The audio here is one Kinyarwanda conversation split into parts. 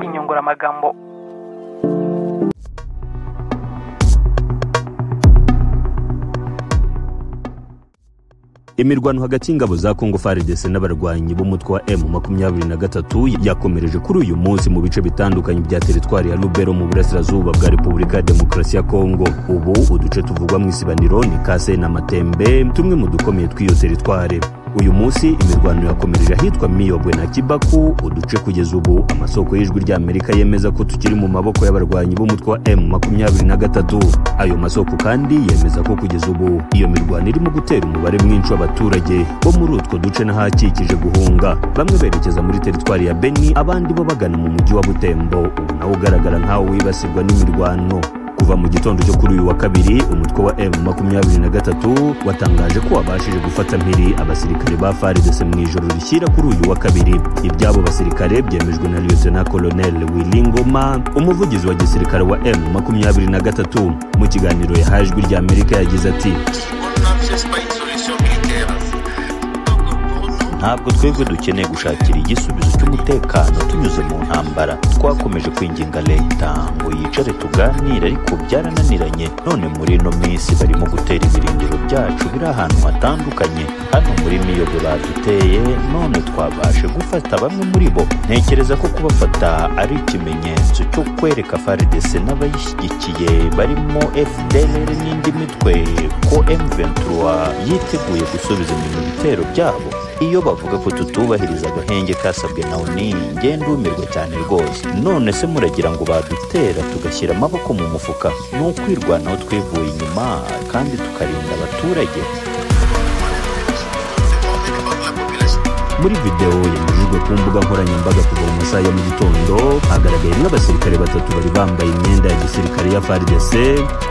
Inyunguramagambo. Imirwano hagati y'ingabo za Congo FARDC n'abarwanyi b'umutwe wa M23 yakomereje kuri uyu munsi mu bice bitandukanye bya teritwari ya Lubero mu burasirazuba bwa Repubulika ya Demokarasi ya Congo. Ubu uduce tuvugwa mu isibaniro ni Kase na Matembe, tumwe mu dukomeye tw'iyo teritwari. Uyu munsi imirwano yakomereje ahitwa Miyobwe na Kibaku, uduce kugeza ubu amasoko y'ijwi rya Amerika yemeza ko tukiri mu maboko y'abarwanyi b'umutwe wa M23. Ayo masoko kandi yemeza ko kugeza ubu iyo mirwano irimo gutera umubare mwinshi w'abaturage bo muri utwo duce n'ahakikije guhunga, bamwe berekeza muri teritwari ya Beni, abandi bo bagana mu mujyi wa Butembo, ubu nawo ugaragara nk'aho wibasirwa n'imirwano. Kuva mu gitondo cyo kuri uyu wa kabiri, umutwe wa M23 watangaje ko wabashije gufata mpiri abasirikare ba FARDC mu ijoro rishyira kuri uyu wa kabiri. Ibyabo basirikare byemejwe na Lieutenant Colonel Willy Ngoma, umuvugizi wa gisirikare wa M23. Mu kiganiro yahaye Ijwi rya Amerika yagize ati: Ntabwo twebwe dukeneye gushakira igisubizo cy'umutekano tunyuze mu ntambara. Twakomeje kwinginga leta ngo yicare tuganire, ariko byarananiranye. None muri ino minsi barimo gutera ibirindiro byacu biri ahantu hatandukanye. Hano muri Miyobwe baduteye, none twabashe gufata bamwe muri bo. Ntekereza ko kubafata ari ikimenyetso cyo kwereka FARDC n'abayishyigikiye barimo FDLR n'indi mitwe ko M23 yiteguye gusubiza inyuma ibitero byabo. Iyo bavuga ko tutubahiriza agahenge kasabwe na ONU, nge ndumirwa cyane rwose. None se muragira ngo badutera tugashyira amaboko mu mufuka? Ni ukwirwanaho twivuye inyuma kandi tukarinda abaturage. Muri video yanyujijwe ku mbuga nkoranyambaga kuva mu masaha ya mu gitondo, hagaragayemo abasirikare batatu bari bambaye imyenda ya gisirikare ya FARDC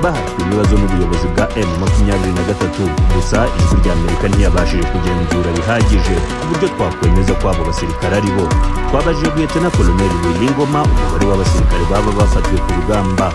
bahatwa ibibazo n'ubuyobozi bwa M23. Gusa Ijwi rya Amerika ntiyabashije kugenzura bihagije ku buryo twakwemeza ko abo basirikare ari bo. Twabajije Lieutenant Colonel Willy Ngoma umubare w'abasirikare baba bafatiwe ku rugamba.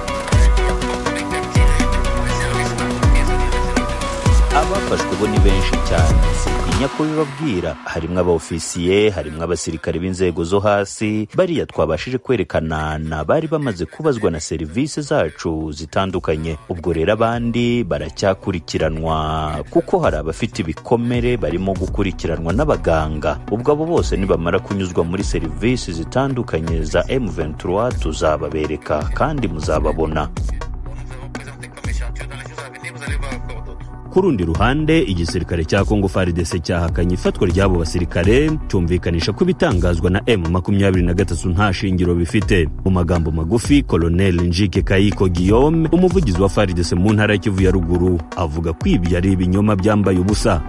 Abafashwe bo ni benshi cyane, sintinya kubibabwira. Harimo abaofisiye, harimo abasirikare b'inzego zo hasi, bariya twabashije kwerekana na bari bamaze kubazwa na serivisi zacu zitandukanye. Ubwo rero abandi baracyakurikiranwa kuko hari abafite ibikomere barimo gukurikiranwa n'abaganga. Ubwo abo bose nibamara kunyuzwa muri serivisi zitandukanye za M23 tuzababereka kandi muzababona. Ku rundi ruhande, igisirikare cya Congo FARDC cyahakanye ifatwa ry'abo basirikare, cyumvikanisha ko ibitangazwa na M23 nta shingiro bifite. Mu magambo magufi, Colonel Njike Kayiko Guillaume, umuvugizi wa FARDC mu ntara ya Kivu ya ruguru, avuga ko ibi ari ibinyoma byambaye ubusa.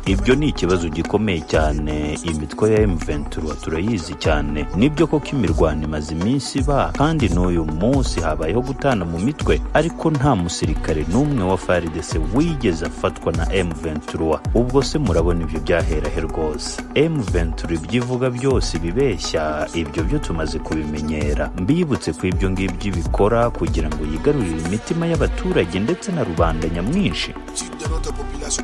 Ibyo ni ikibazo gikomeye cyane. Imitwe ya M23 turayizi cyane. Nibyo koko imirwano imaze iminsi iba, kandi n'uyu munsi habayeho gutana mu mitwe, ariko nta musirikare n'umwe wa FARDC wigeze afatwa na M23. Ubwo se murabona ibyo byahera he rwose? M23 ibyivuga byose bibeshya, ibyo byo tumaze kubimenyera. Mbibutse ko ibyo ngibyo bikora kugira ngo yigarurire imitima y'abaturage ndetse na rubanda nyamwinshi.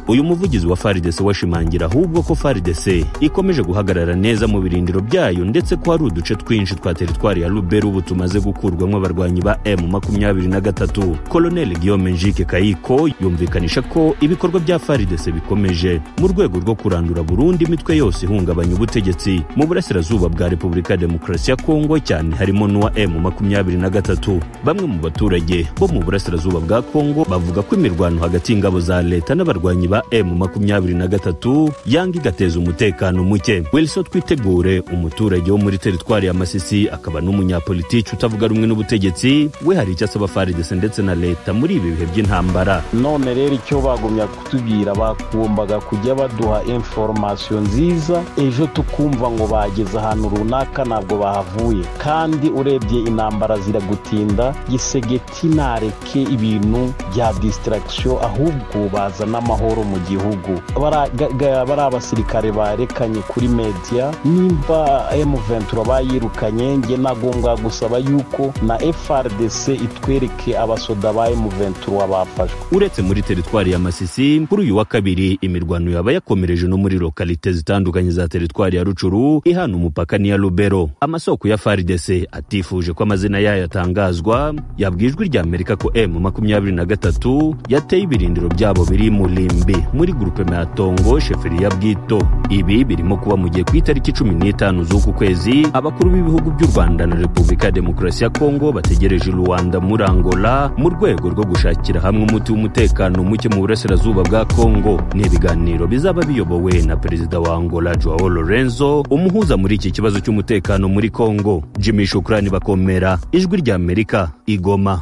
Uyu muvugizi wa FARDC washimangira ahubwo ko FARDC ikomeje guhagarara neza mu birindiro byayo, ndetse ko hari uduce twinshi twa teritwari ya Lubero ubu tumaze gukurwamo abarwanyi ba M23. Colonel Guillaume Njike Kayiko yumvikanisha ko ibikorwa bya FARDC bikomeje mu rwego rwo kurandura burundu imitwe yose ihungabanya ubutegetsi mu burasirazuba bwa Repubulika ya Demokarasi ya Kongo, cyane harimo n'uwa M23. Bamwe mu baturage bo mu burasirazuba bwa Kongo bavuga ko imirwano hagati y'ingabo za leta n'abarwanyi ba M23 yanga igateza umutekano muke. Wilson Twitegure, umuturage wo muri teritwari ya Masisi akaba n'umunyapolitiki utavuga rumwe n'ubutegetsi, we hari icyo asaba FARDC ndetse na leta muri ibi bihe by'intambara. None rero icyo bagumya kutubwira, bagombaga kujya baduha information nziza, ejo tukumva ngo bageze ahantu runaka ntabwo bahavuye. Kandi urebye intambara ziragutinda, Gisegeti nareke ibintu bya distraction, ahubwo bazana amahoro mu mu gihugu. Bari abasirikare barekanye kuri media, nimba M23 bayirukanye, nge nagombwa gusaba yuko na FARDC itwereke abasoda ba M23 bafashwe. Uretse muri teritwari ya Masisi, kuri uyu wa kabiri imirwano yaba yakomereje no muri lokalite zitandukanye za teritwari ya Rucuru ihana umupaka n'iya Lubero. Amasoko ya FARDC atifuje ko amazina yayo atangazwa yabwiye Ijwi rya Amerika ko M23 yateye ibirindiro byabo biri mu Limbi muri groupement ya Tongo, sheferi ya Bwito. Ibi birimo kuba mu gihe ku itariki 15 z'uku kwezi abakuru b'ibihugu by'u Rwanda na Repubulika ya Demokarasi ya Kongo bategereje Rwanda muri Angola mu rwego rwo gushakira hamwe umuti w'umutekano muke mu burasirazuba bwa Kongo. Ni ibiganiro bizaba biyobowe na Perezida wa Angola Joao Lorenzo, umuhuza muri iki kibazo cy'umutekano muri Kongo. Jimmy Shukrani Bakomera, Ijwi rya Amerika, Igoma.